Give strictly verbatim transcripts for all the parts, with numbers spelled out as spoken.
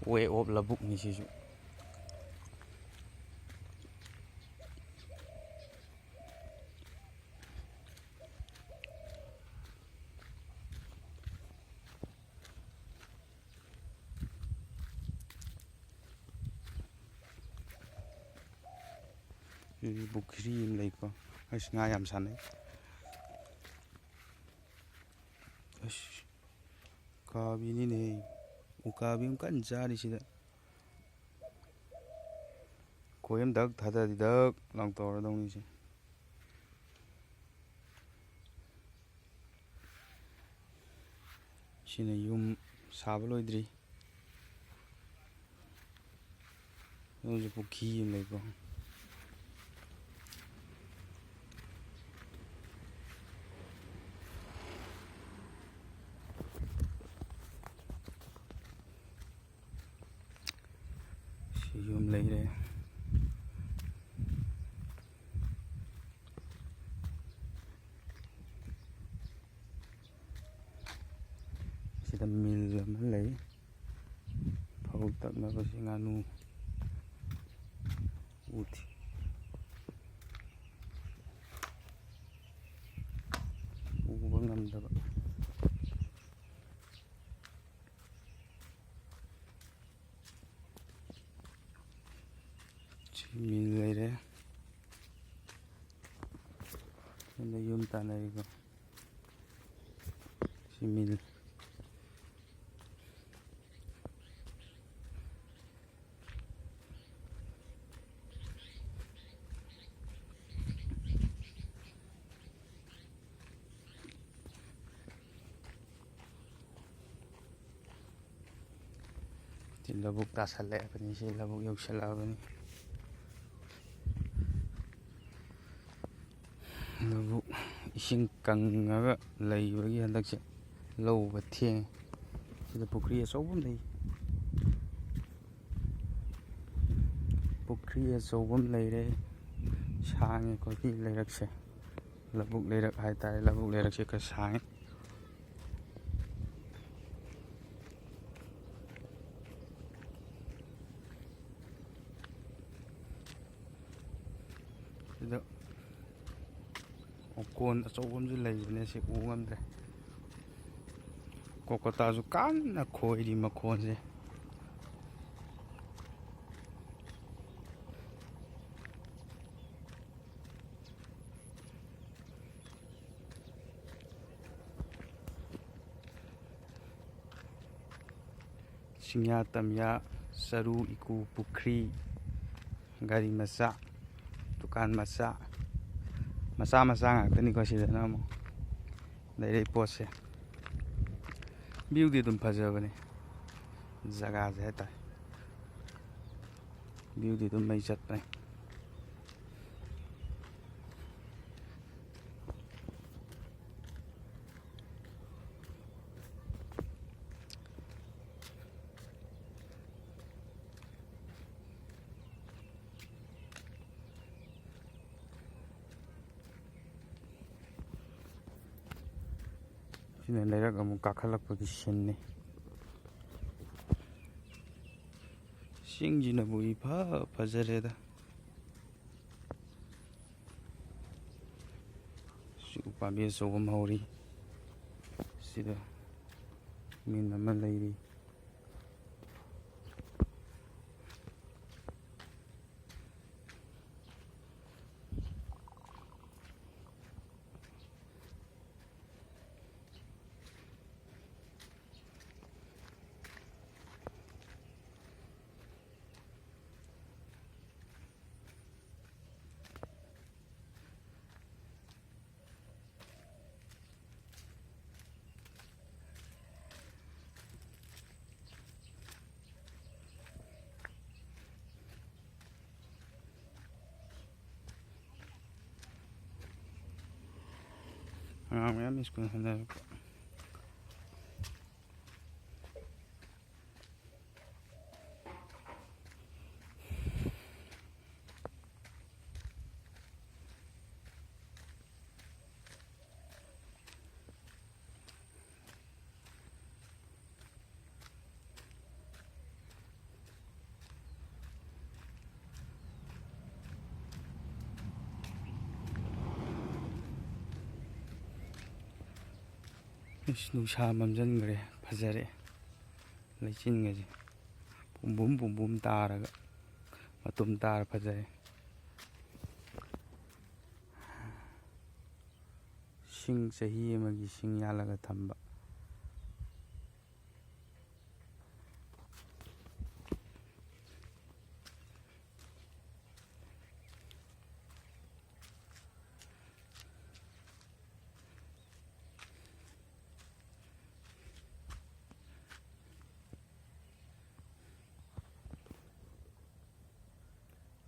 Way of ꯂꯧꯕꯨꯛꯅꯤ ꯁꯤꯁꯨ꯫ ꯁꯤꯗꯤ ꯄꯨꯈ꯭ꯔꯤ ꯑꯃ ꯂꯩꯀꯣ꯫ ꯑꯁ, ꯉꯥ ꯌꯥꯝ ꯁꯥꯟꯅꯩ꯫ ꯑꯁ, ꯎꯀꯥꯕꯤꯅꯤꯅꯦ꯫ ꯎꯀꯥꯕꯤ ꯑꯃ ꯀꯟꯅ ꯆꯥꯔꯤꯁꯤꯗ꯫ ꯈꯣꯏ ꯑꯃ ꯗꯛ ꯊꯥꯗꯔꯗꯤ ꯗꯛ ꯂꯥꯎ ꯇꯧꯔꯗꯧꯅꯤꯁꯦ꯫ ꯁꯤꯅ ꯌꯨꯝ ꯁꯥꯕ ꯂꯣꯏꯗ꯭ꯔꯤ꯫ ꯌꯨꯝꯁꯦ ꯄꯨꯈ꯭ꯔꯤ ꯑꯃ ꯂꯩꯀꯣ꯫ ꯁꯤ ꯌꯨꯝ ꯂꯩꯔꯦ꯫ ꯁꯤꯗ ꯃꯤꯜ ꯑꯃ ꯂꯩ꯫ ꯐꯧ ꯇꯛꯅꯕꯁꯤ ꯉꯥꯅꯨ ꯎꯊꯤ-, ꯎꯕ ꯉꯝꯗꯕ꯫ ꯁꯤ ꯃꯤꯜ ꯂꯩꯔꯦ꯫ ꯁꯣꯝꯗ ꯌꯨꯝ ꯇꯥꯟꯅꯔꯤꯀꯣ꯫ ꯁꯤ ꯃꯤꯜ꯫ ꯁꯤ ꯂꯧꯕꯨꯛ ꯇꯥꯁꯜꯂꯛꯑꯕꯅꯤ, ꯁꯤ ꯂꯧꯕꯨꯛ ꯌꯧꯁꯜꯂꯛꯑꯕꯅꯤ꯫ ꯂꯧꯕꯨꯛ ꯏꯁꯤꯡ ꯀꯪꯉꯒ ꯂꯩꯕꯒꯤ ꯍꯟꯗꯛꯁꯦ ꯂꯧ ꯎꯕ ꯊꯦꯡꯉꯦ꯫ ꯁꯤꯗ ꯄꯨꯈ꯭ꯔꯤ ꯑꯆꯧꯕ ꯑꯃ ꯂꯩ꯫ ꯄꯨꯈ꯭ꯔꯤ ꯑꯆꯧꯕ ꯑꯃ ꯂꯩꯔꯦ꯫ ꯁꯥꯡꯉꯦꯀꯣ ꯁꯤ ꯂꯩꯔꯛꯁꯦ꯫ ꯂꯧꯕꯨꯛ ꯂꯩꯔꯛ ꯍꯥꯏꯇꯥꯔꯦ꯫ ꯂꯧꯕꯨꯛ ꯂꯩꯔꯛꯁꯦ ꯈꯔ ꯁꯥꯡꯉꯦ꯫ ꯑꯗꯣ ꯑꯣꯀꯣꯟ ꯑꯆꯧꯕ ꯑꯃꯁꯨ ꯂꯩꯕꯅꯦ, ꯁꯤ ꯎ ꯉꯝꯗ꯭ꯔꯦ꯫ ꯀꯣꯀꯣꯇꯥꯁꯨ ꯀꯟꯅ ꯈꯣꯏꯔꯤ ꯃꯈꯣꯟꯁꯦ꯫ ꯆꯤꯡꯌꯥ ꯇꯝꯌꯥ, ꯆꯔꯨ, ꯏꯀꯨ, ꯄꯨꯈ꯭ꯔꯤ, ꯒꯥꯔꯤ ꯃꯆꯥ, ꯗꯨꯀꯥꯟ ꯃꯆꯥ, ꯃꯆꯥ ꯃꯆꯥ ꯉꯥꯛꯇꯅꯤꯀꯣ ꯁꯤꯗꯅ ꯑꯃꯨꯛ ꯂꯩꯔꯛꯏ ꯄꯣꯠꯁꯦ꯫ ꯚ꯭ꯌꯨꯗꯤ ꯑꯗꯨꯝ ꯐꯖꯕꯅꯤ ꯖꯒꯥꯁꯦ ꯍꯥꯏꯇꯥꯔꯦ꯫ ꯚ꯭ꯌꯨꯗꯤ ꯑꯗꯨꯝ ꯃꯩ ꯆꯠꯄꯅꯤ꯫ ꯁꯤꯅ ꯂꯩꯔꯛ ꯑꯃꯨꯛ ꯀꯥꯈꯠꯂꯛꯄꯒꯤ ꯁꯤꯟꯅꯤ꯫ ꯆꯤꯡꯁꯤꯅꯕꯨ ꯏꯐ ꯐꯖꯔꯦꯗ꯫ ꯁꯤ ꯎꯄꯥꯝꯕꯤ ꯑꯆꯧꯕ ꯑꯃ ꯍꯧꯔꯤ꯫ ꯁꯤꯗ ꯃꯤꯟ ꯑꯃ ꯂꯩꯔꯤ꯫ ꯑꯉꯥꯡ ꯃꯌꯥꯝ ꯁ꯭ꯀꯨꯜ ꯍꯟꯅꯔꯛꯄ꯫ ꯑꯁ, ꯅꯨꯡꯁꯥ ꯃꯝꯁꯤꯟꯈ꯭ꯔꯦ, ꯐꯖꯔꯦ ꯂꯩꯆꯤꯟꯒꯁꯦ ꯄꯨꯝꯕꯨꯝ ꯄꯨꯝꯕꯨꯝ ꯇꯥꯔꯒ ꯃꯇꯨꯝ ꯇꯥꯔ ꯐꯖꯔꯦ꯫ ꯁꯤꯡ ꯆꯍꯤ ꯑꯃꯒꯤ ꯁꯤꯡ ꯌꯥꯜꯂꯒ ꯊꯝꯕ꯫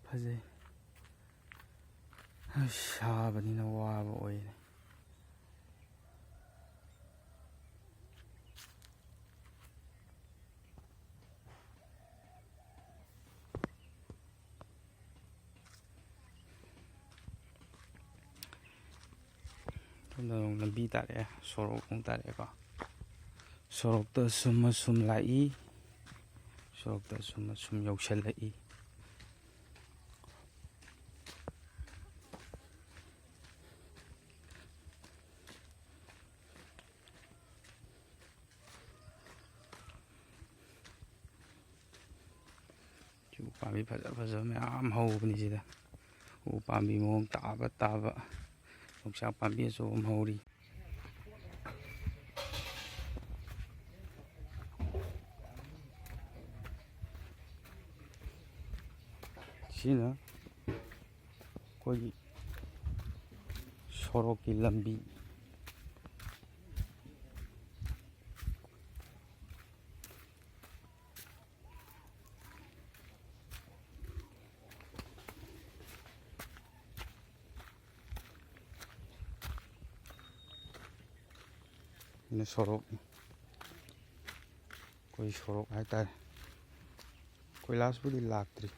ꯐꯖꯩ꯫ ꯑꯁ, ꯁꯥꯕꯅꯤꯅ ꯋꯥꯕ ꯑꯣꯏꯔꯦ꯫ ꯁꯣꯝꯗ ꯑꯃꯨꯛ ꯂꯝꯕꯤ ꯇꯥꯔꯛꯑꯦ, ꯁꯣꯔꯣꯛ ꯑꯃꯨꯛ ꯇꯥꯔꯛꯑꯦꯀꯣ꯫ ꯁꯣꯔꯣꯛꯇ ꯑꯁꯨꯝ ꯑꯁꯨꯝ ꯂꯥꯛꯏ, ꯁꯣꯔꯣꯛꯇ ꯑꯁꯨꯝ ꯑꯁꯨꯝ ꯌꯧꯁꯜꯂꯛꯏ꯫ ꯎ ꯄꯥꯝꯕꯤ ꯐꯖ ꯐꯖꯕ ꯃꯌꯥꯝ ꯍꯧꯕꯅꯤ ꯁꯤꯗ꯫ ꯎ ꯄꯥꯝꯕꯤ ꯃꯑꯣꯡ ꯇꯥꯕ ꯇꯥꯕ ꯌꯣꯡꯆꯥꯛ ꯄꯥꯝꯕꯤ ꯑꯆꯧꯕ ꯑꯃ ꯍꯧꯔꯤ꯫ ꯁꯤꯅ ꯑꯩꯈꯣꯏꯒꯤ ꯁꯣꯔꯣꯛꯀꯤ ꯂꯝꯕꯤ꯫ ꯁꯤꯅ ꯁꯣꯔꯣꯛꯅꯤ꯫ ꯑꯩꯈꯣꯏ ꯁꯣꯔꯣꯛ ꯍꯥꯏꯇꯥꯔꯦ꯫ ꯀꯣꯏꯂꯥꯁꯄꯨꯗꯤ ꯂꯥꯛꯇ꯭ꯔꯤ,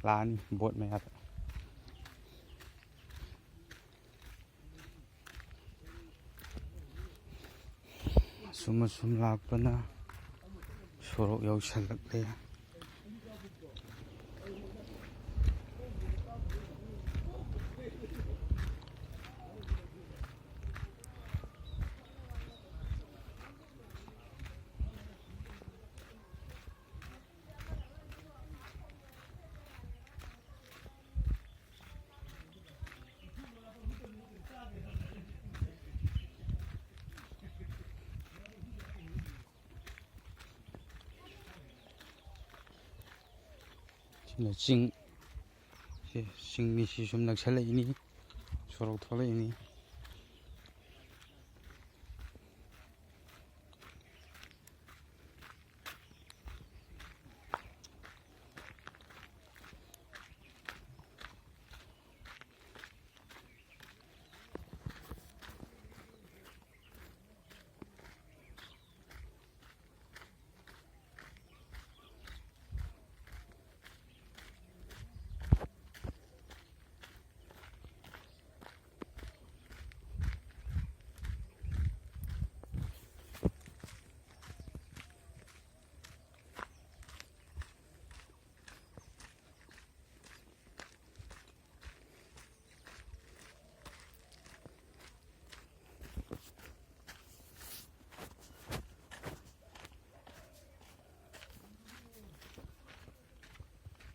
ꯂꯥꯛꯑꯅꯤ ꯕꯣꯠ ꯃꯌꯥꯗ꯫ ꯑꯁꯨꯝ ꯑꯁꯨꯝ ꯂꯥꯛꯄꯅ ꯁꯣꯔꯣꯛ ꯌꯧꯁꯜꯂꯛꯂꯦ꯫ ꯑꯗꯨꯅ ꯆꯤꯡ, ꯁꯤ ꯆꯤꯡꯅꯤ, ꯁꯤ ꯁꯨꯝ ꯅꯛꯁꯜꯂꯛꯏꯅꯤ, ꯁꯣꯔꯣꯛ ꯊꯣꯛꯂꯛꯏꯅꯤ꯫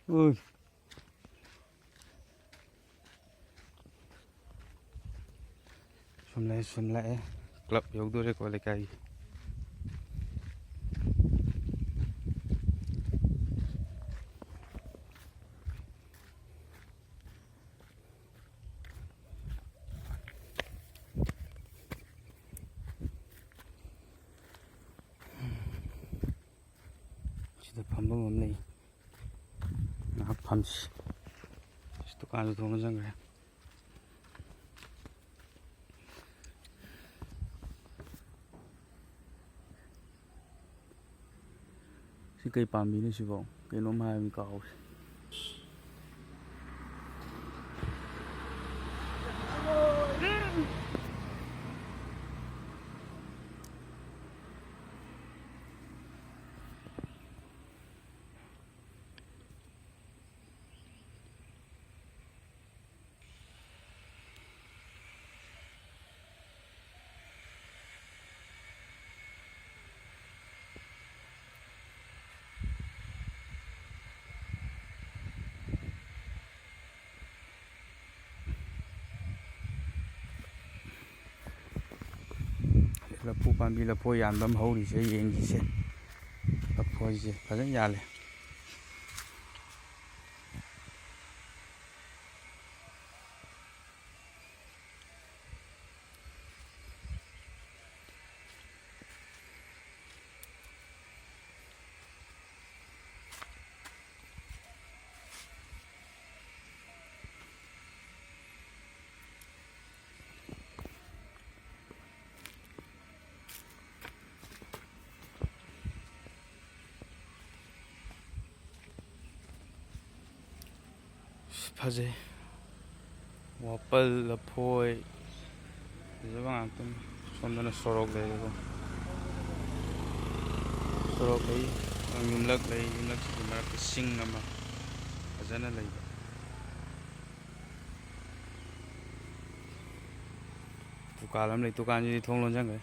ꯎꯏ꯫ ꯁꯨꯝ ꯂꯥꯛꯑꯦ, ꯁꯨꯝ ꯂꯥꯛꯑꯦ꯫ ꯀ꯭ꯂꯕ ꯌꯧꯗꯣꯔꯦꯀꯣ ꯂꯩꯀꯥꯏꯒꯤ꯫ ꯁꯤꯗ ꯐꯝꯐꯝ ꯑꯃ ꯂꯩ꯫ ꯉꯥꯏꯍꯥꯛ ꯐꯝꯁꯤ꯫ ꯑꯁ, ꯗꯨꯀꯥꯟꯁꯨ ꯊꯣꯡꯅ ꯆꯪꯈ꯭ꯔꯦ꯫ ꯁꯤ ꯀꯩ ꯄꯥꯝꯕꯤꯅꯣ ꯁꯤꯕꯣ? ꯀꯩꯅꯣꯝ ꯍꯥꯏꯕꯅꯤ, ꯀꯥꯎꯔꯦ꯫ ꯂꯐꯨ ꯄꯥꯝꯕꯤ, ꯂꯐꯣꯏ ꯌꯥꯟꯕ ꯑꯃ ꯍꯧꯔꯤꯁꯦ, ꯌꯦꯡꯈꯤꯁꯦ꯫ ꯂꯐꯣꯏꯁꯦ ꯐꯖꯅ ꯌꯥꯜꯂꯦ꯫ ꯐꯖꯩ꯫ ꯋꯥꯄꯜ, ꯂꯐꯣꯏ, ꯐꯖꯕ ꯉꯥꯛꯇꯅꯤ꯫ ꯁꯣꯝꯗꯅ ꯁꯣꯔꯣꯛ ꯂꯩꯔꯦꯀꯣ꯫ ꯁꯣꯔꯣꯛ ꯂꯩ, ꯌꯨꯝꯂꯛ ꯂꯩ, ꯌꯨꯝꯂꯛꯁꯤꯒꯤ ꯃꯔꯛꯇ ꯆꯤꯡ ꯑꯃ ꯐꯖꯅ ꯂꯩꯕ꯫ ꯗꯨꯀꯥꯟ ꯑꯃ ꯂꯩ, ꯗꯨꯀꯥꯟꯁꯤꯗꯤ ꯊꯣꯡ ꯂꯣꯟꯁꯤꯟꯈ꯭ꯔꯦ꯫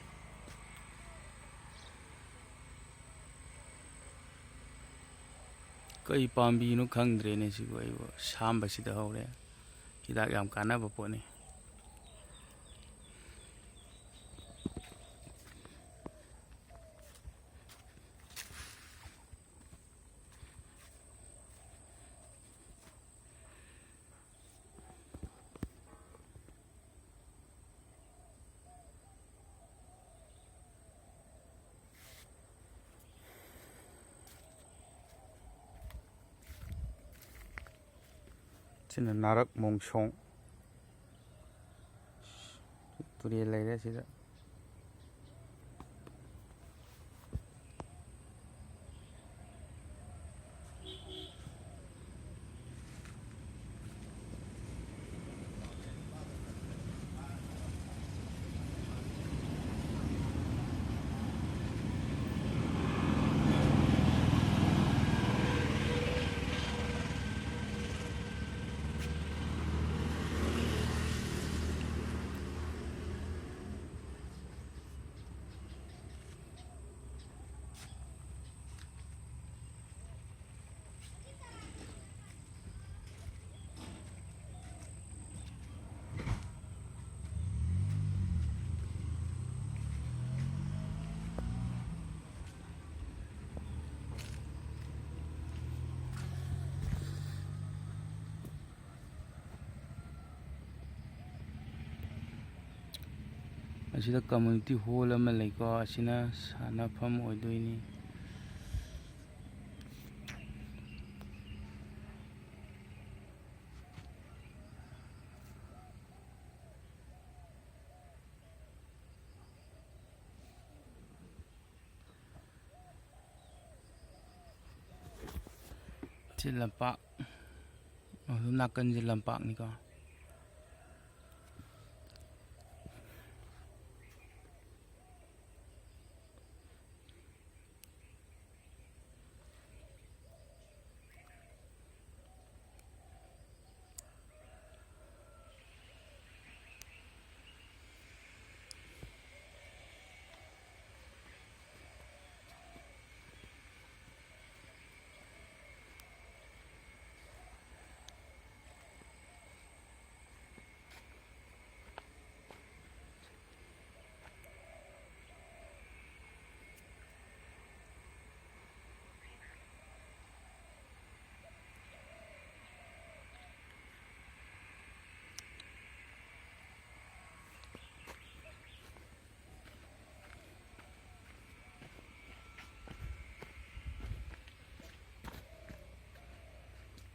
ꯀꯩ ꯄꯥꯝꯕꯤꯅꯣ ꯈꯪꯗ꯭ꯔꯦꯅꯦ ꯁꯤꯕꯨ, ꯑꯩꯕꯨ ꯁꯥꯝꯕꯁꯤꯗ ꯍꯧꯔꯦ꯫ ꯍꯤꯗꯥꯛ ꯌꯥꯝ ꯀꯥꯟꯅꯕ ꯄꯣꯠꯅꯤ꯫ ꯁꯤꯅ ꯅꯥꯔꯛ ꯃꯣꯡꯁꯣꯡ꯫ ꯇꯨꯔꯦꯜ ꯂꯩꯔꯦ ꯁꯤꯗ꯫ ꯑꯁꯤꯗ community hall ꯑꯃ ꯂꯩꯀꯣ, ꯑꯁꯤꯅ ꯁꯥꯟꯅꯐꯝ ꯑꯣꯏꯗꯣꯏꯅꯤ꯫ ꯁꯤ ꯂꯝꯄꯥꯛ ꯑꯗꯨꯝ ꯅꯥꯀꯟꯁꯦ ꯂꯝꯄꯥꯛꯅꯤꯀꯣ꯫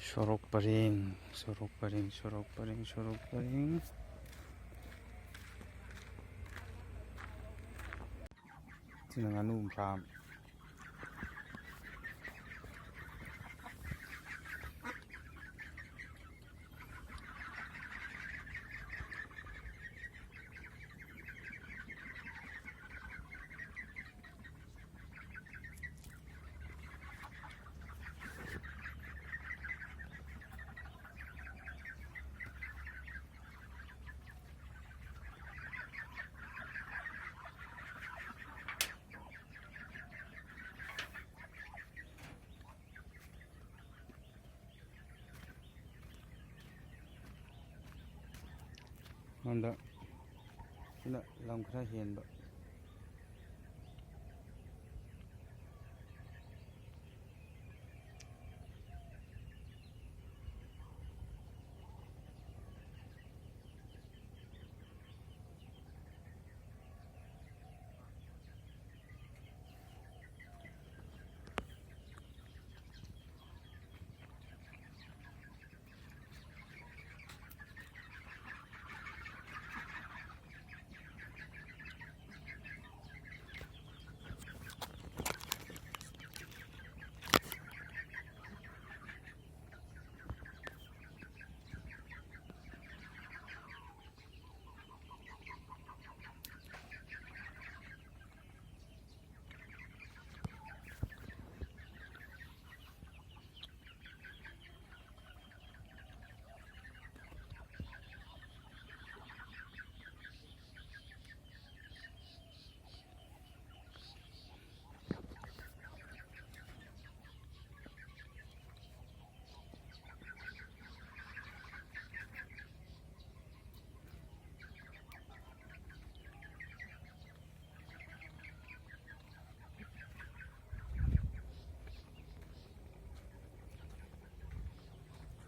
ꯁꯣꯔꯣꯛ ꯄꯔꯦꯡ, ꯁꯣꯔꯣꯛ ꯄꯔꯦꯡ, ꯁꯣꯔꯣꯛ ꯄꯔꯦꯡ, ꯁꯣꯔꯣꯛ ꯄꯔꯦꯡ꯫ ꯁꯤꯅ ꯉꯥꯅꯨ ꯐꯥꯝ꯫ ꯍꯟꯗꯛ ꯁꯤꯅ ꯂꯝ ꯈꯔ ꯍꯦꯟꯕ꯫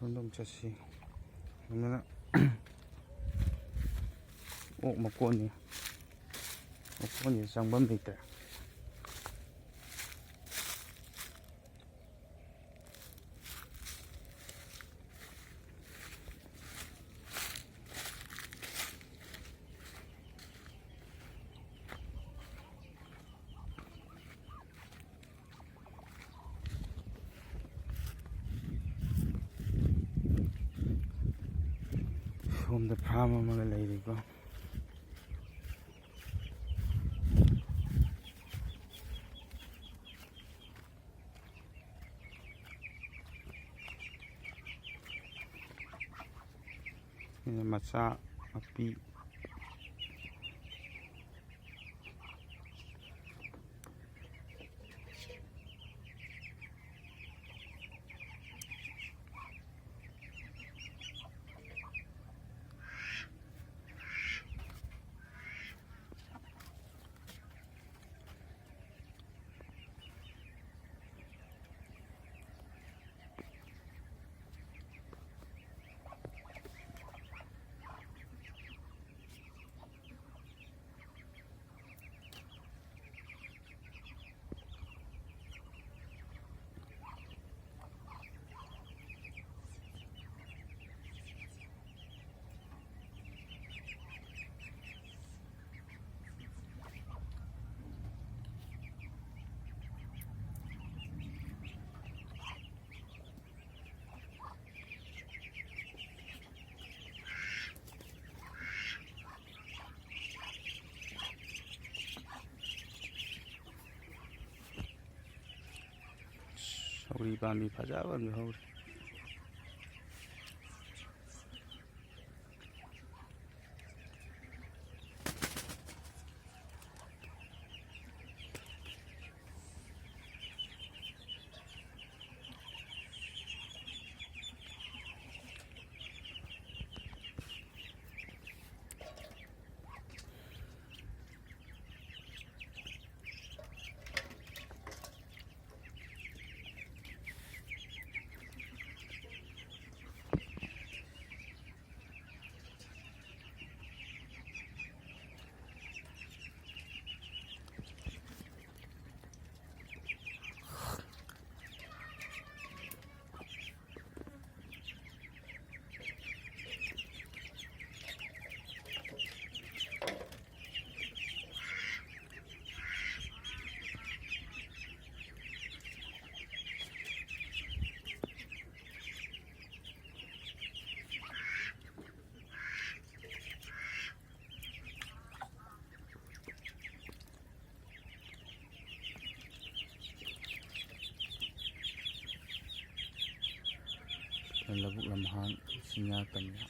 ꯑꯗꯨꯝ ꯆꯠꯁꯤ꯫ ꯑꯗꯨꯅ ꯑꯣꯛ ꯃꯀꯣꯟꯅꯤ꯫ ꯃꯀꯣꯟꯁꯤ ꯆꯪꯐꯝ ꯂꯩꯇ꯭ꯔꯦ꯫ ꯁꯣꯝꯗ ꯐꯥꯔꯝ ꯑꯃꯒ ꯂꯩꯔꯤꯀꯣ꯫ ꯁꯤꯅ ꯃꯆꯥ ꯃꯄꯤ꯫ ꯁꯧꯒ꯭ꯔꯤ ꯄꯥꯝꯕꯤ ꯐꯖꯕ ꯑꯃꯁꯨ ꯍꯧꯔꯤ꯫ ꯂꯧꯕꯨꯛ ꯂꯝꯍꯥꯡ ꯆꯤꯡꯌꯥ ꯇꯝꯌꯥ꯫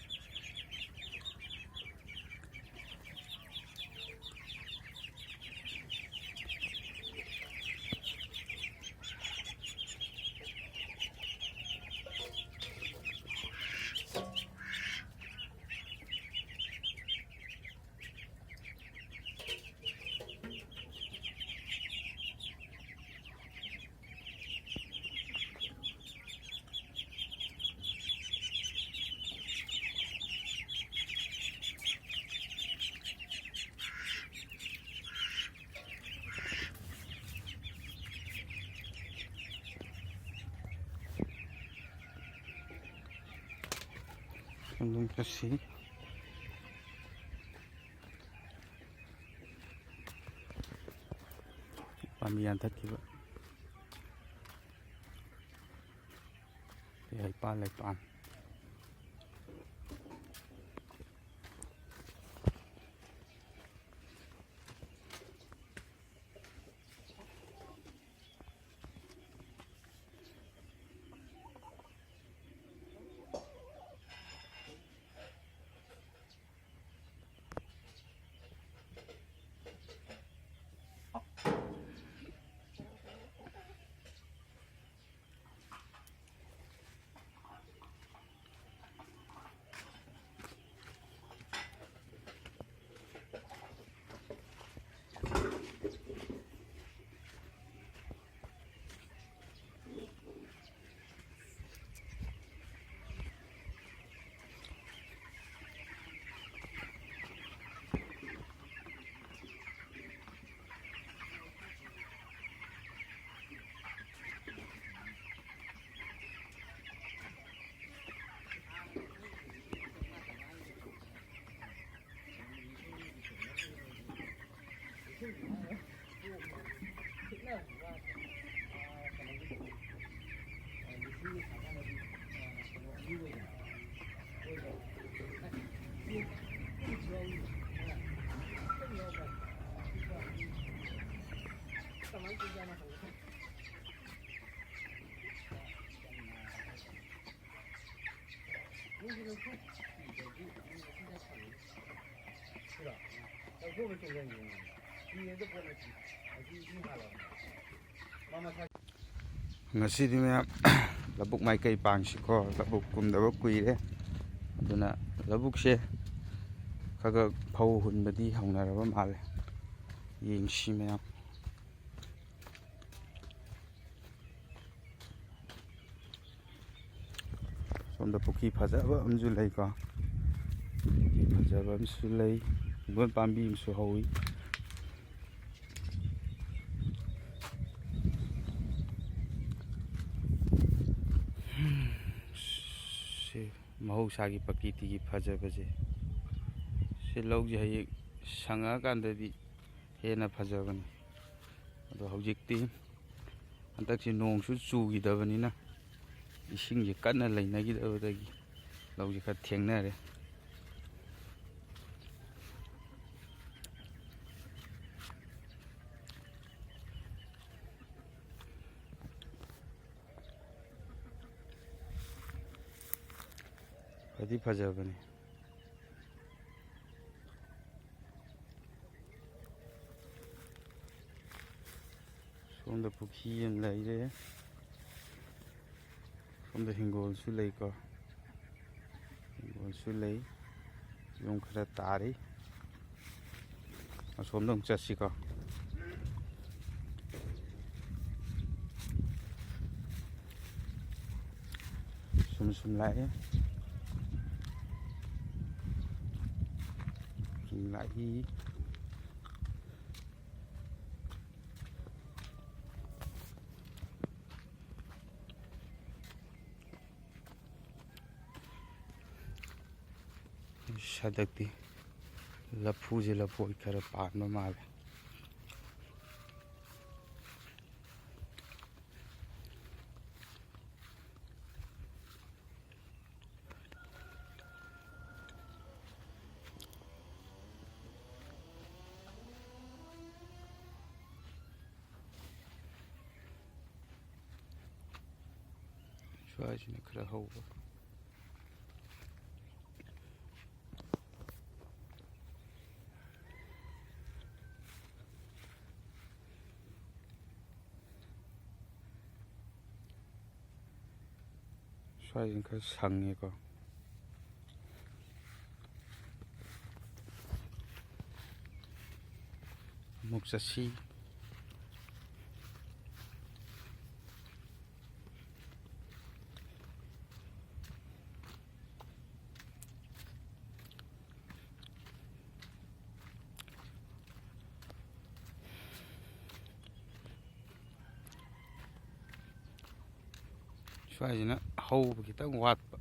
ꯈꯣꯡꯗ꯭ꯔꯨꯝ ꯈꯔ ꯁꯤ꯫ ꯄꯥꯝꯕꯤ ꯌꯥꯟꯊꯠꯈꯤꯕ꯫ ꯂꯩ ꯄꯥꯟ ꯂꯩ ꯄꯥꯟ꯫ ꯉꯁꯤꯗꯤ ꯃꯌꯥꯝ ꯂꯧꯕꯨꯛ ꯃꯥꯏꯀꯩ ꯄꯥꯡꯁꯤꯀꯣ꯫ ꯂꯧꯕꯨꯛ ꯀꯨꯝꯗꯕ ꯀꯨꯏꯔꯦ꯫ ꯑꯗꯨꯅ ꯂꯧꯕꯨꯛꯁꯦ ꯈꯔ ꯈꯔ ꯐꯧ ꯍꯨꯟꯕꯗꯤ ꯍꯧꯅꯔꯕ ꯃꯥꯜꯂꯦ꯫ ꯌꯦꯡꯁꯤ ꯃꯌꯥꯝ꯫ ꯁꯣꯝꯗ ꯄꯨꯈ꯭ꯔꯤ ꯐꯖꯕ ꯑꯃꯁꯨ ꯂꯩꯀꯣ꯫ ꯄꯨꯈ꯭ꯔꯤ ꯐꯖꯕ ꯑꯃꯁꯨ ꯂꯩ꯫ ꯄꯨꯡꯗꯣꯟ ꯄꯥꯝꯕꯤ ꯑꯃꯁꯨ ꯍꯧꯋꯤ꯫ ꯁꯤ ꯃꯍꯧꯁꯥꯒꯤ ꯄ꯭ꯔꯀꯤꯇꯤꯒꯤ ꯐꯖꯕꯁꯦ꯫ ꯁꯤ ꯂꯧꯁꯦ ꯍꯌꯦꯡ ꯁꯪꯉꯛꯑꯀꯥꯟꯗꯗꯤ ꯍꯦꯟꯅ ꯐꯖꯕꯅꯤ꯫ ꯑꯗꯣ ꯍꯧꯖꯤꯛꯇꯤ ꯍꯟꯗꯛꯁꯤ ꯅꯣꯡꯁꯨ ꯆꯨꯈꯤꯗꯕꯅꯤꯅ, ꯏꯁꯤꯡꯁꯦ ꯀꯟꯅ ꯂꯩꯅꯈꯤꯗꯕꯗꯒꯤ ꯂꯧꯁꯦ ꯈꯔ ꯊꯦꯡꯅꯔꯦ꯫ ꯐꯗꯤ ꯐꯖꯕꯅꯤ꯫ ꯁꯣꯝꯗ ꯄꯨꯈ꯭ꯔꯤ ꯑꯃ ꯂꯩꯔꯦ꯫ ꯁꯣꯝꯗ ꯍꯤꯡꯒꯣꯜꯁꯨ ꯂꯩꯀꯣ꯫ ꯍꯤꯡꯒꯣꯜꯁꯨ ꯂꯩ꯫ ꯌꯨꯝ ꯈꯔ ꯇꯥꯔꯤ꯫ ꯑꯁꯣꯝꯗ ꯑꯃꯨꯛ ꯆꯠꯁꯤꯀꯣ꯫ ꯁꯨꯝ ꯁꯨꯝ ꯂꯥꯛꯑꯦ꯫ ꯁꯨꯝ ꯂꯥꯛꯏ꯫ ꯍꯟꯗꯛꯇꯤ ꯂꯐꯨꯁꯦ ꯂꯐꯣꯏ ꯈꯔ ꯄꯥꯟꯕ ꯃꯥꯜꯂꯦ꯫ ꯁ꯭ꯋꯥꯏꯁꯤꯅ ꯈꯔ ꯍꯧꯕ꯫ ꯁ꯭ꯋꯥꯏꯁꯤꯅ ꯈꯔ ꯁꯪꯉꯦꯀꯣ꯫ ꯑꯃꯨꯛ ꯆꯠꯁꯤ꯫ ꯁ꯭ꯋꯥꯏꯁꯤꯅ ꯍꯧꯕ ꯈꯤꯇꯪ ꯋꯥꯠꯄ,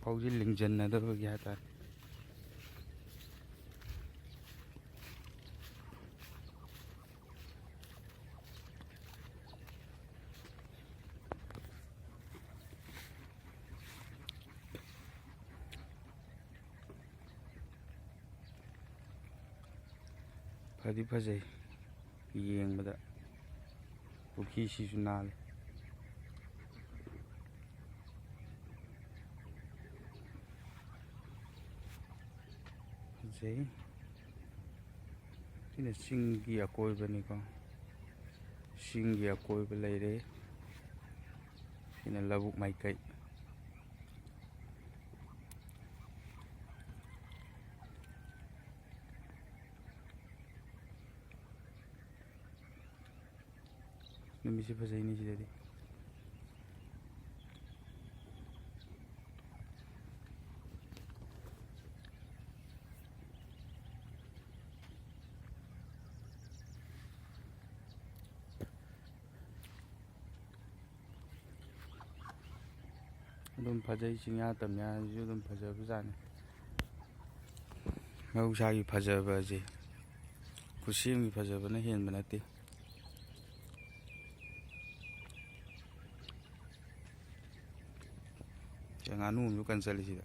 ꯐꯧꯁꯤ ꯂꯤꯡꯖꯟꯅꯗꯕꯒꯤ ꯍꯥꯏꯇꯥꯔꯦ꯫ ꯐꯗꯤ ꯐꯖꯩ ꯌꯦꯡꯕꯗ꯫ ꯄꯨꯈ꯭ꯔꯤꯁꯤꯁꯨ ꯅꯥꯜꯂꯤ꯫ ꯐꯖꯩ꯫ ꯁꯤꯅ ꯆꯤꯡꯒꯤ ꯑꯀꯣꯏꯕꯅꯤꯀꯣ꯫ ꯆꯤꯡꯒꯤ ꯑꯀꯣꯏꯕ ꯂꯩꯔꯦ꯫ ꯁꯤꯅ ꯂꯧꯕꯨꯛ ꯃꯥꯏꯀꯩ꯫ ꯅꯨꯃꯤꯠꯁꯦ ꯐꯖꯩꯅꯦ ꯁꯤꯗꯗꯤ꯫ ꯑꯗꯨꯝ ꯐꯖꯩ, ꯆꯤꯡꯌꯥ ꯇꯝꯌꯥꯁꯤꯁꯨ ꯑꯗꯨꯝ ꯐꯖꯕꯖꯥꯠꯅꯤ꯫ ꯃꯍꯧꯁꯥꯒꯤ ꯐꯖꯕ ꯑꯁꯦ ꯈꯨꯠꯁꯦꯝꯒꯤ ꯐꯖꯕꯅ ꯍꯦꯟꯕ ꯅꯠꯇꯦ꯫ ꯁꯦ, ꯉꯥꯅꯨ ꯑꯃꯁꯨ ꯀꯟ ꯆꯠꯂꯤ ꯁꯤꯗ꯫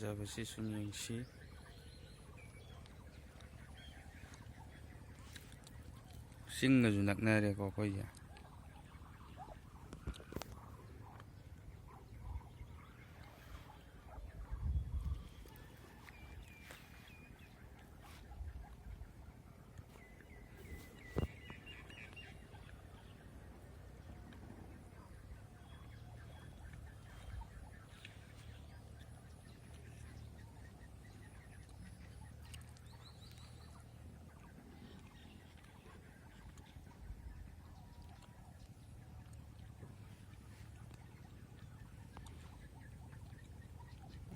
ꯐꯖꯕꯁꯤ ꯁꯨꯝ ꯌꯦꯡꯁꯤ꯫ ꯆꯤꯡꯒꯁꯨ ꯅꯛꯅꯔꯦꯀꯣ ꯑꯩꯈꯣꯏꯒꯤ꯫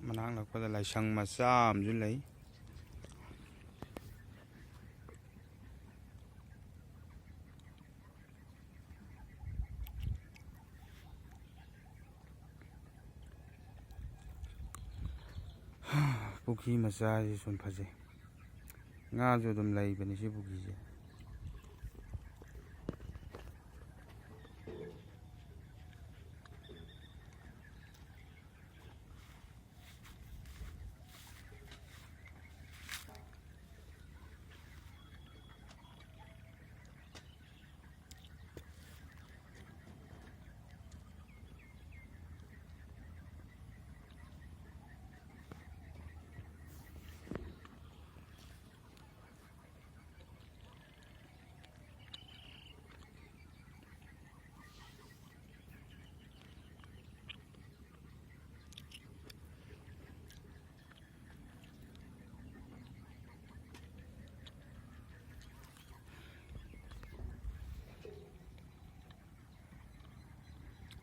ꯃꯅꯥꯛ ꯅꯛꯄꯗ ꯂꯥꯏꯁꯪ ꯃꯆꯥ ꯑꯃꯁꯨ ꯂꯩ꯫ ꯄꯨꯈ꯭ꯔꯤ ꯃꯆꯥꯁꯤ ꯁꯨꯝ ꯐꯖꯩ꯫ ꯉꯥꯁꯨ ꯑꯗꯨꯝ ꯂꯩꯕꯅꯤ ꯁꯤ ꯄꯨꯈ꯭ꯔꯤꯁꯦ꯫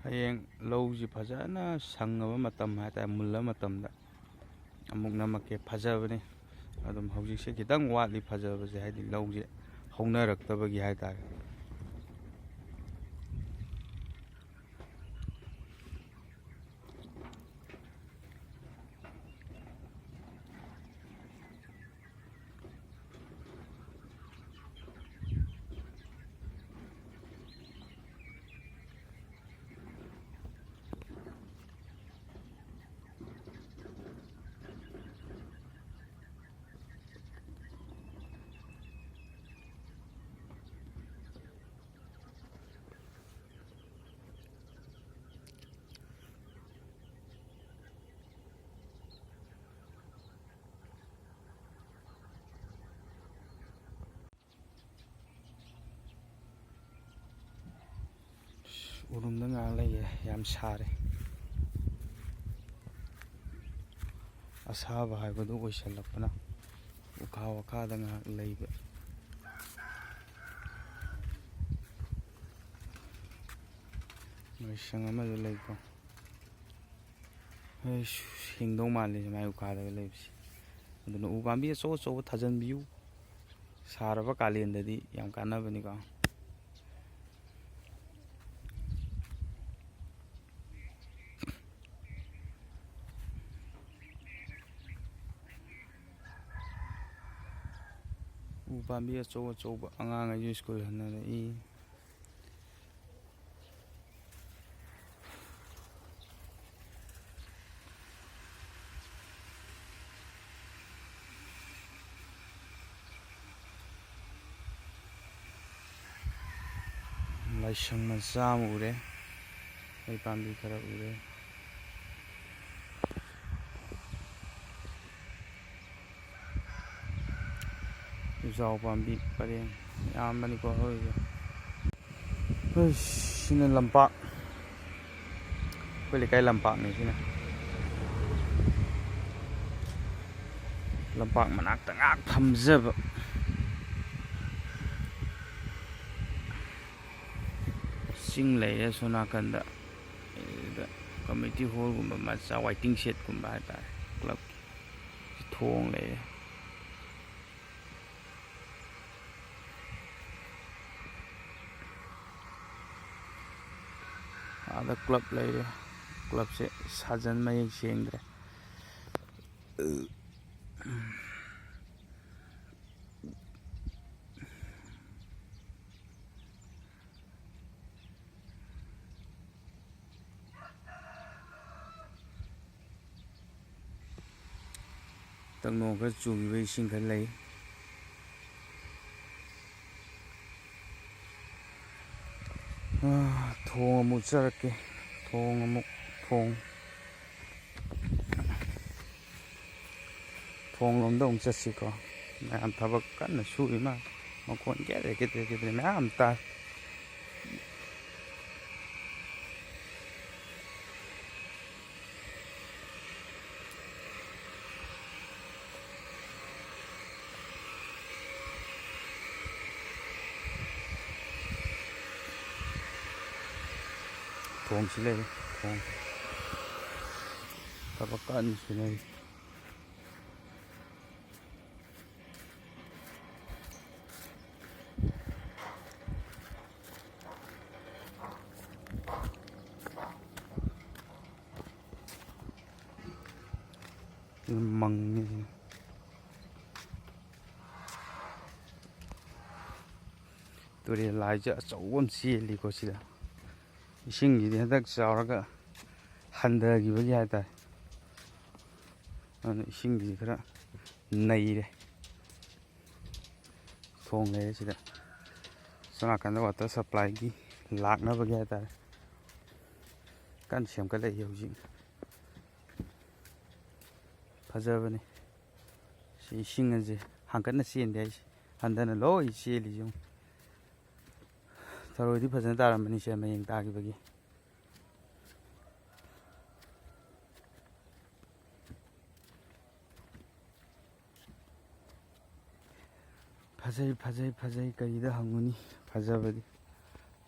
ꯍꯌꯦꯡ ꯂꯧꯁꯤ ꯐꯖꯅ ꯁꯪꯉꯕ ꯃꯇꯝ ꯍꯥꯏꯇꯥꯔꯦ, ꯃꯨꯜꯂ ꯃꯇꯝꯗ ꯑꯃꯨꯛ ꯅꯝꯃꯛꯀꯦ꯫ ꯐꯖꯕꯅꯤ꯫ ꯑꯗꯨꯝ ꯍꯧꯖꯤꯛꯁꯦ ꯈꯤꯇꯪ ꯋꯥꯠꯂꯤ ꯐꯖꯕꯁꯦ, ꯍꯥꯏꯗꯤ ꯂꯧꯁꯦ ꯍꯧꯅꯔꯛꯇꯕꯒꯤ ꯍꯥꯏꯇꯥꯔꯦ꯫ ꯎꯔꯨꯝꯗ ꯉꯥꯏꯍꯥꯛ ꯂꯩꯌꯦ, ꯌꯥꯝ ꯁꯥꯔꯦ꯫ ꯑꯁꯥꯕ ꯍꯥꯏꯕꯗꯨ ꯑꯣꯏꯁꯜꯂꯛꯄꯅ ꯎꯈꯥ ꯋꯥꯈꯥꯗ ꯉꯥꯏꯍꯥꯛ ꯂꯩꯕ꯫ ꯂꯥꯏꯁꯪ ꯑꯃꯁꯨ ꯂꯩꯀꯣ꯫ ꯑꯩꯁ, ꯍꯤꯡꯗꯧ ꯃꯥꯜꯂꯦ ꯁꯨꯃꯥꯏꯅ ꯎꯈꯥꯗꯒ ꯂꯩꯕꯁꯦ꯫ ꯑꯗꯨꯅ ꯎ ꯄꯥꯝꯕꯤ ꯑꯆꯧ ꯑꯆꯧꯕ ꯊꯥꯖꯟꯕꯤꯌꯨ꯫ ꯁꯥꯔꯕ ꯀꯥꯂꯦꯟꯗꯗꯤ ꯌꯥꯝ ꯀꯥꯟꯅꯕꯅꯤꯀꯣ꯫ ꯎ ꯄꯥꯝꯕꯤ ꯑꯆꯧ ꯑꯆꯧꯕ, ꯑꯉꯥꯡꯈꯩꯁꯨ ꯁ꯭ꯀꯨꯜ ꯍꯟꯅꯔꯛꯏ꯫ ꯂꯥꯏꯁꯪ ꯃꯆꯥ ꯑꯃ ꯎꯔꯦ꯫ ꯍꯩ ꯄꯥꯝꯕꯤ ꯈꯔ ꯎꯔꯦ꯫ ꯆꯨꯖꯥꯎ ꯄꯥꯝꯕꯤ ꯄꯔꯦꯡ ꯌꯥꯝꯕꯅꯤꯀꯣ ꯍꯧꯔꯤꯁꯦ꯫ ꯍꯩꯁ, ꯁꯤꯅ ꯂꯝꯄꯥꯛ, ꯑꯩꯈꯣꯏ ꯂꯩꯀꯥꯏ ꯂꯝꯄꯥꯛꯅꯤ ꯁꯤꯅ꯫ ꯂꯝꯄꯥꯛ ꯃꯅꯥꯛꯇ ꯉꯥꯏꯍꯥꯛ ꯐꯝꯖꯕ꯫ ꯆꯤꯡ ꯂꯩꯔꯦ ꯑꯁꯣꯝ ꯅꯥꯀꯟꯗ꯫ ꯑꯗꯨꯗ community hallꯒꯨꯝꯕ ꯃꯆꯥ, waiting shedꯀꯨꯝꯕ ꯍꯥꯏꯇꯥꯔꯦ, clubꯀꯤ꯫ ꯊꯣꯡ ꯂꯩꯔꯦ꯫ ꯑꯥꯗ club ꯂꯩꯔꯦ꯫ Clubꯁꯦ ꯁꯥꯖꯟ ꯃꯌꯦꯛ ꯁꯦꯡꯗ꯭ꯔꯦ꯫ ꯇꯛ ꯅꯣꯡ ꯈꯔ ꯆꯨꯈꯤꯕ ꯏꯁꯤꯡ ꯈꯔ ꯂꯩ꯫ ꯑꯥ, ꯊꯣꯡ ꯑꯃꯨꯛ ꯆꯠꯂꯛꯀꯦ꯫ ꯊꯣꯡ ꯑꯃꯨꯛ, ꯊꯣꯡ꯫ ꯊꯣꯡ ꯂꯣꯝꯗ ꯑꯃꯨꯛ ꯆꯠꯁꯤꯀꯣ꯫ ꯃꯌꯥꯝ ꯊꯕꯛ ꯀꯟꯅ ꯁꯨꯔꯤ ꯃꯥꯜꯂꯦ꯫ ꯃꯈꯣꯟ ꯀꯦꯗ꯭ꯔꯦ ꯀꯦꯗ꯭ꯔꯦ ꯀꯦꯗ꯭ꯔꯦ ꯃꯌꯥꯝ ꯇꯥꯏ꯫ ꯊꯣꯡꯁꯤ ꯂꯩꯔꯦ꯫ ꯊꯣꯡ ꯊꯕꯛ ꯀꯟꯅ ꯁꯨꯅꯔꯤ꯫ ꯃꯪꯉꯤ꯫ ꯇꯨꯔꯦꯜ ꯂꯥꯏꯁꯦ ꯑꯆꯧꯕ ꯑꯃ ꯆꯦꯜꯂꯤꯀꯣ ꯁꯤꯗ꯫ ꯏꯁꯤꯡꯁꯤꯗꯤ ꯍꯟꯗꯛ ꯆꯥꯎꯔꯒ ꯍꯟꯊꯈꯤꯕꯒꯤ ꯍꯥꯏꯇꯥꯔꯦ꯫ ꯑꯗꯨꯅ ꯏꯁꯤꯡꯁꯤ ꯈꯔ ꯅꯩꯔꯦ꯫ ꯊꯣꯡ ꯂꯩꯔꯦ ꯁꯤꯗ꯫ ꯁꯣꯝ ꯅꯥꯀꯟꯗ ꯋꯥꯇꯔ ꯁꯄ꯭ꯂꯥꯏꯒꯤ ꯂꯥꯛꯅꯕꯒꯤ ꯍꯥꯏꯇꯥꯔꯦ꯫ ꯀꯟꯅ ꯁꯦꯝꯒꯠꯂꯛꯏ ꯍꯧꯖꯤꯛ꯫ ꯐꯖꯕꯅꯤ꯫ ꯁꯤ ꯏꯁꯤꯡ ꯑꯁꯦ ꯍꯥꯡꯀꯠꯅ ꯆꯦꯟꯗꯦ ꯍꯥꯏꯁꯦ꯫ ꯍꯟꯊꯅ ꯂꯣꯏ ꯆꯦꯜꯂꯤꯁꯦ ꯌꯦꯡꯉꯨ꯫ ꯊꯔꯣꯏꯗꯤ ꯐꯖꯅ ꯇꯥꯔꯝꯕꯅꯤ ꯁꯦ ꯃꯌꯦꯡ ꯇꯥꯈꯤꯕꯒꯤ꯫ ꯐꯖꯩ, ꯐꯖꯩ, ꯐꯖꯩ, ꯀꯔꯤꯗ ꯍꯪꯉꯨꯅꯤ? ꯐꯖꯕꯗꯤ꯫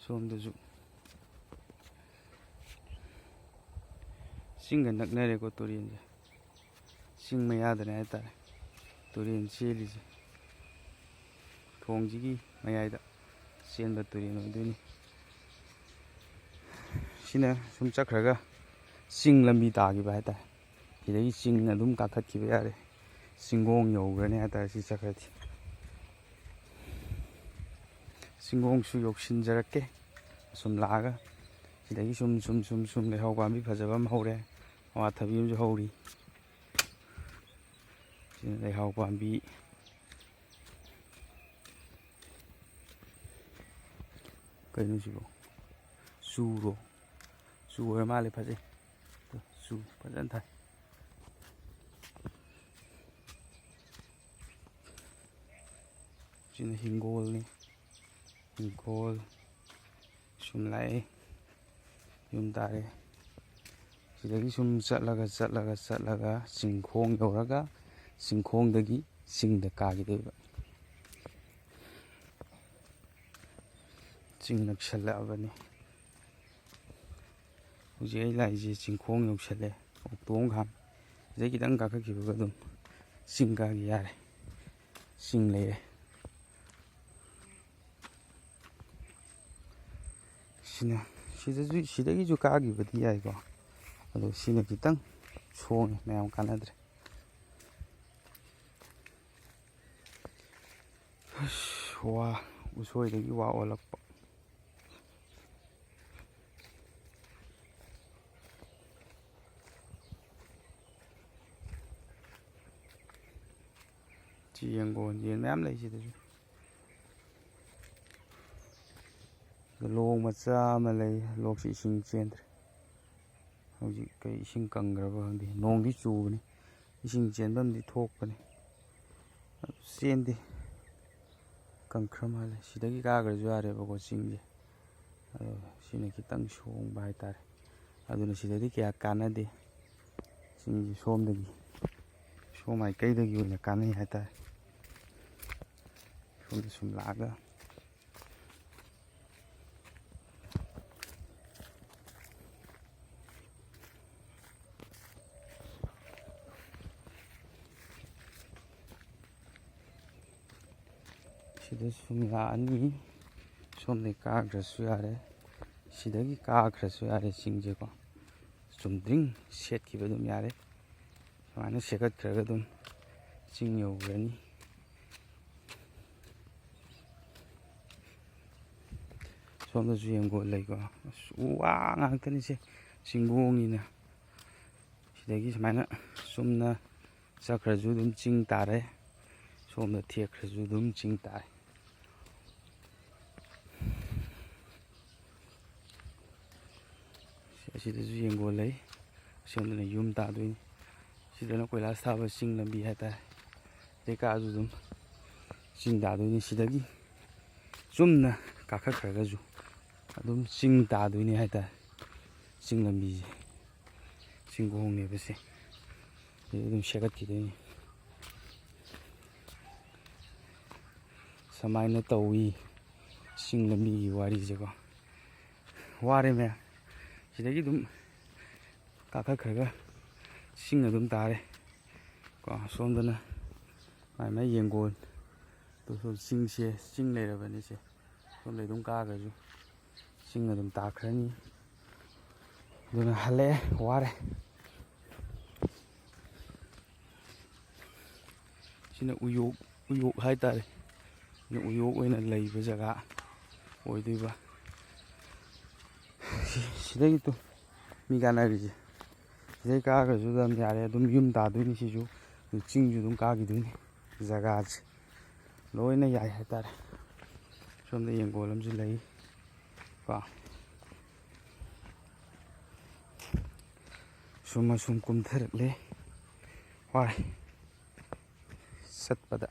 ꯁꯣꯝꯗꯁꯨ ꯆꯤꯡꯒ ꯅꯛꯅꯔꯦꯀꯣ ꯇꯨꯔꯦꯟꯁꯦ꯫ ꯆꯤꯡ ꯃꯌꯥꯗꯅꯦ ꯍꯥꯏꯇꯥꯔꯦ ꯇꯨꯔꯦꯟ ꯆꯦꯜꯂꯤꯁꯦ꯫ ꯊꯣꯡꯁꯤꯒꯤ ꯃꯌꯥꯏꯗ ꯆꯦꯟꯕ ꯇꯨꯔꯦꯟ ꯑꯣꯏꯗꯣꯏꯅꯤ꯫ ꯁꯤꯅ ꯁꯨꯝ ꯆꯠꯈ꯭ꯔꯒ ꯆꯤꯡ ꯂꯝꯕꯤ ꯇꯥꯈꯤꯕ ꯍꯥꯏꯇꯥꯔꯦ꯫ ꯁꯤꯗꯒꯤ ꯆꯤꯡ ꯑꯗꯨꯝ ꯀꯥꯈꯠꯈꯤꯕ ꯌꯥꯔꯦ꯫ ꯆꯤꯡꯒꯣꯡ ꯌꯧꯈ꯭ꯔꯅꯤ ꯍꯥꯏꯇꯥꯔꯦ ꯁꯤ ꯆꯠꯈ꯭ꯔꯗꯤ꯫ ꯆꯤꯡꯒꯣꯡꯁꯨ ꯌꯧꯁꯤꯟꯖꯔꯛꯀꯦ꯫ ꯑꯁꯨꯝ ꯂꯥꯛꯑꯒ ꯁꯤꯗꯒꯤ ꯁꯨꯝ, ꯁꯨꯝ, ꯁꯨꯝ, ꯁꯨꯝ ꯂꯩꯍꯥꯎ ꯄꯥꯝꯕꯤ ꯐꯖꯕ ꯑꯃ ꯍꯧꯔꯦ꯫ ꯑꯋꯥꯊꯕꯤ ꯑꯃꯁꯨ ꯍꯧꯔꯤ꯫ ꯁꯤꯅ ꯂꯩꯍꯥꯎ ꯄꯥꯝꯕꯤ꯫ ꯀꯩꯅꯣ ꯁꯤꯕꯣ? ꯆꯨꯔꯣ? ꯆꯨ ꯑꯣꯏꯔ ꯃꯥꯜꯂꯦ, ꯐꯖꯩ꯫ ꯆꯨ ꯐꯖꯅ ꯊꯥꯏ꯫ ꯁꯤꯅ ꯍꯤꯡꯒꯣꯜꯅꯤ꯫ ꯍꯤꯡꯒꯣꯜ꯫ ꯁꯨꯝ ꯂꯥꯛꯑꯦ꯫ ꯌꯨꯝ ꯇꯥꯔꯦ꯫ ꯁꯤꯗꯒꯤ ꯁꯨꯝ ꯆꯠꯂꯒ, ꯆꯠꯂꯒ, ꯆꯠꯂꯒ ꯆꯤꯡꯈꯣꯡ ꯌꯧꯔꯒ ꯆꯤꯡꯈꯣꯡꯗꯒꯤ ꯆꯤꯡꯗ ꯀꯥꯈꯤꯗꯣꯏꯕ꯫ ꯆꯤꯡ ꯅꯛꯁꯜꯂꯛꯑꯕꯅꯤ꯫ ꯍꯧꯖꯤꯛ ꯑꯩ ꯂꯥꯛꯏꯁꯦ ꯆꯤꯡꯈꯣꯡ ꯌꯧꯁꯜꯂꯦ, ꯑꯣꯛꯇꯣ ꯑꯃ ꯈꯥꯝ꯫ ꯁꯤꯗꯩ ꯈꯤꯇꯪ ꯀꯥꯈꯠꯈꯤꯕꯒ ꯑꯗꯨꯝ ꯆꯤꯡ ꯀꯥꯈꯤ ꯌꯥꯔꯦ, ꯆꯤꯡ ꯂꯩꯔꯦ꯫ ꯁꯤꯅ, ꯁꯤꯗꯁꯨ, ꯁꯤꯗꯒꯤꯁꯨ ꯀꯥꯈꯤꯕꯗꯤ ꯌꯥꯏꯀꯣ, ꯑꯗꯣ ꯁꯤꯅ ꯈꯤꯇꯪ ꯁꯣꯡꯉꯦ, ꯃꯌꯥꯝ ꯀꯥꯟꯅꯗ꯭ꯔꯦ꯫ ꯑꯁ, ꯋꯥ, ꯎꯁꯣꯏꯗꯒꯤ ꯋꯥ ꯑꯣꯜꯂꯛꯄ꯫ ꯁꯤ ꯌꯦꯡꯒꯣ, ꯌꯦꯟ ꯃꯌꯥꯝ ꯂꯩ ꯁꯤꯗꯁꯨ꯫ ꯂꯣꯛ ꯃꯆꯥ ꯑꯃ ꯂꯩ, ꯂꯣꯛꯁꯤ ꯏꯁꯤꯡ ꯆꯦꯟꯗ꯭ꯔꯦ꯫ ꯍꯧꯖꯤꯛ ꯀꯩ ꯏꯁꯤꯡ ꯀꯪꯈ꯭ꯔꯕ ꯈꯪꯗꯦ, ꯅꯣꯡꯗꯤ ꯆꯨꯕꯅꯤ, ꯏꯁꯤꯡ ꯆꯦꯟꯐꯝꯗꯤ ꯊꯣꯛꯄꯅꯤ, ꯑꯗꯨ ꯆꯦꯟꯗꯦ, ꯀꯪꯈ꯭ꯔ ꯃꯥꯜꯂꯦ꯫ ꯁꯤꯗꯒꯤ ꯀꯥꯈ꯭ꯔꯁꯨ ꯌꯥꯔꯦꯕꯀꯣ ꯆꯤꯡꯁꯦ, ꯑꯗꯣ ꯁꯤꯅ ꯈꯤꯇꯪ ꯁꯣꯡꯕ ꯍꯥꯏꯇꯥꯔꯦ꯫ ꯑꯗꯨꯅ ꯁꯤꯗꯗꯤ ꯀꯌꯥ ꯀꯥꯟꯅꯗꯦ꯫ ꯆꯤꯡꯁꯤ ꯁꯣꯝꯗꯒꯤ, ꯁꯣꯝ ꯃꯥꯏꯀꯩꯗꯒꯤ ꯑꯣꯏꯅ ꯀꯥꯟꯅꯩ ꯍꯥꯏꯇꯥꯔꯦ꯫ ꯁꯣꯝꯗ ꯁꯨꯝ ꯂꯥꯛꯑꯒ ꯁꯤꯗ ꯁꯨꯝ ꯂꯥꯛꯑꯅꯤ꯫ ꯁꯣꯝꯗꯒꯤ ꯀꯥꯈ꯭ꯔꯁꯨ ꯌꯥꯔꯦ, ꯁꯤꯗꯒꯤ ꯀꯥꯈ꯭ꯔꯁꯨ ꯌꯥꯔꯦ ꯆꯤꯡꯁꯦꯀꯣ꯫ ꯆꯨꯝꯗ꯭ꯔꯤꯡ ꯁꯦꯠꯈꯤꯕ ꯑꯗꯨꯝ ꯌꯥꯔꯦ꯫ ꯁꯨꯃꯥꯏꯅ ꯁꯦꯠꯀꯠꯈ꯭ꯔꯒ ꯑꯗꯨꯝ ꯆꯤꯡ ꯌꯧꯈ꯭ꯔꯅꯤ꯫ ꯁꯣꯝꯗꯁꯨ ꯌꯦꯡꯒꯣꯜ ꯂꯩꯀꯣ꯫ ꯑꯁ, ꯎ ꯋꯥ ꯉꯥꯛꯇꯅꯤꯁꯦ, ꯆꯤꯡꯒꯣꯡꯅꯤꯅ꯫ ꯁꯤꯗꯒꯤ ꯁꯨꯃꯥꯏꯅ ꯆꯨꯝꯅ ꯆꯠꯈ꯭ꯔꯁꯨ ꯑꯗꯨꯝ ꯆꯤꯡ ꯇꯥꯔꯦ, ꯁꯣꯝꯗ ꯊꯦꯛꯈ꯭ꯔꯁꯨ ꯑꯗꯨꯝ ꯆꯤꯡ ꯇꯥꯔꯦ꯫ ꯑꯁꯤꯗꯁꯨ ꯌꯦꯡꯒꯣꯜ ꯂꯩ꯫ ꯑꯁꯣꯝꯗꯅ ꯌꯨꯝ ꯇꯥꯗꯣꯏꯅꯤ꯫ ꯁꯤꯗꯅ ꯀꯣꯏꯂꯥꯁ ꯊꯥꯕ ꯆꯤꯡ ꯂꯝꯕꯤ ꯍꯥꯏꯇꯥꯔꯦ꯫ ꯁꯤꯗꯩ ꯀꯥꯔꯁꯨ ꯑꯗꯨꯝ ꯆꯤꯡ ꯇꯥꯗꯣꯏꯅꯤ꯫ ꯁꯤꯗꯒꯤ ꯆꯨꯝꯅ ꯀꯥꯈꯠꯈ꯭ꯔꯒꯁꯨ ꯑꯗꯨꯝ ꯆꯤꯡ ꯇꯥꯗꯣꯏꯅꯤ ꯍꯥꯏꯇꯥꯔꯦ꯫ ꯆꯤꯡ ꯂꯝꯕꯤꯁꯦ, ꯆꯤꯡꯒꯣꯡꯅꯦꯕ ꯁꯦ꯫ ꯁꯤꯗ ꯑꯗꯨꯝ ꯁꯦꯒꯠꯈꯤꯗꯣꯏꯅꯤ꯫ ꯁꯨꯃꯥꯏꯅ ꯇꯧꯏ ꯆꯤꯡ ꯂꯝꯕꯤꯒꯤ ꯋꯥꯔꯤꯁꯦꯀꯣ꯫ ꯋꯥꯔꯦ ꯃꯌꯥꯝ, ꯁꯤꯗꯒꯤ ꯑꯗꯨꯝ ꯀꯥꯈꯠꯈ꯭ꯔꯒ ꯆꯤꯡ ꯑꯗꯨꯝ ꯇꯥꯔꯦ꯫ ꯀꯣ, ꯁꯣꯝꯗꯅ ꯃꯥꯏ ꯃꯥꯏ ꯌꯦꯡꯒꯣꯟ꯫ ꯑꯗꯨ ꯁꯣꯝ ꯆꯤꯡꯁꯦ, ꯆꯤꯡ ꯂꯩꯔꯕꯅꯤ ꯁꯦ꯫ ꯁꯣꯝꯗꯩ ꯑꯗꯨꯝ ꯀꯥꯈ꯭ꯔꯁꯨ ꯆꯤꯡ ꯑꯗꯨꯝ ꯇꯥꯈ꯭ꯔꯅꯤ꯫ ꯑꯗꯨꯅ ꯍꯜꯂꯛꯑꯦ, ꯋꯥꯔꯦ꯫ ꯁꯤꯅ ꯎꯌꯣꯛ, ꯎꯌꯣꯛ ꯍꯥꯏꯇꯥꯔꯦ꯫ ꯁꯤꯅ ꯎꯌꯣꯛ ꯑꯣꯏꯅ ꯂꯩꯕ ꯖꯒꯥ ꯑꯣꯏꯗꯣꯏꯕ꯫ ꯁꯤ-, ꯁꯤꯗꯒꯤ ꯇꯨ ꯃꯤ ꯀꯥꯟꯅꯔꯤꯁꯦ꯫ ꯁꯤꯗꯩ ꯀꯥꯈ꯭ꯔꯁꯨ ꯑꯗꯨꯝ ꯌꯥꯔꯦ, ꯑꯗꯨꯝ ꯌꯨꯝ ꯇꯥꯗꯣꯏꯅꯤ ꯁꯤꯁꯨ, ꯑꯗꯨ ꯆꯤꯡꯁꯨ ꯑꯗꯨꯝ ꯀꯥꯈꯤꯗꯣꯏꯅꯤ꯫ ꯖꯒꯥꯁꯦ ꯂꯣꯏꯅ ꯌꯥꯏ ꯍꯥꯏꯇꯥꯔꯦ꯫ ꯁꯣꯝꯗ ꯌꯦꯡꯒꯣꯜ ꯑꯃꯁꯨ ꯂꯩ ꯀꯣ꯫ ꯁꯨꯝ ꯑꯁꯨꯝ ꯀꯨꯝꯊꯔꯛꯂꯦ꯫ ꯋꯥꯏ ꯆꯠꯄꯗ꯫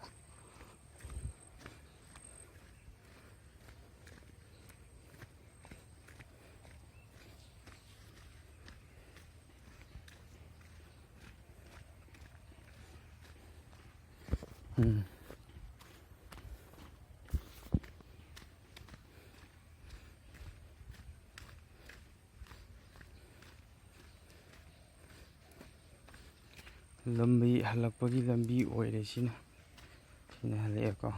ꯎꯝ꯫ ꯂꯝꯕꯤ, ꯍꯜꯂꯛꯄꯒꯤ ꯂꯝꯕꯤ ꯑꯣꯏꯔꯦ ꯁꯤꯅ꯫ ꯁꯤꯅ ꯍꯜꯂꯛꯑꯦꯀꯣ꯫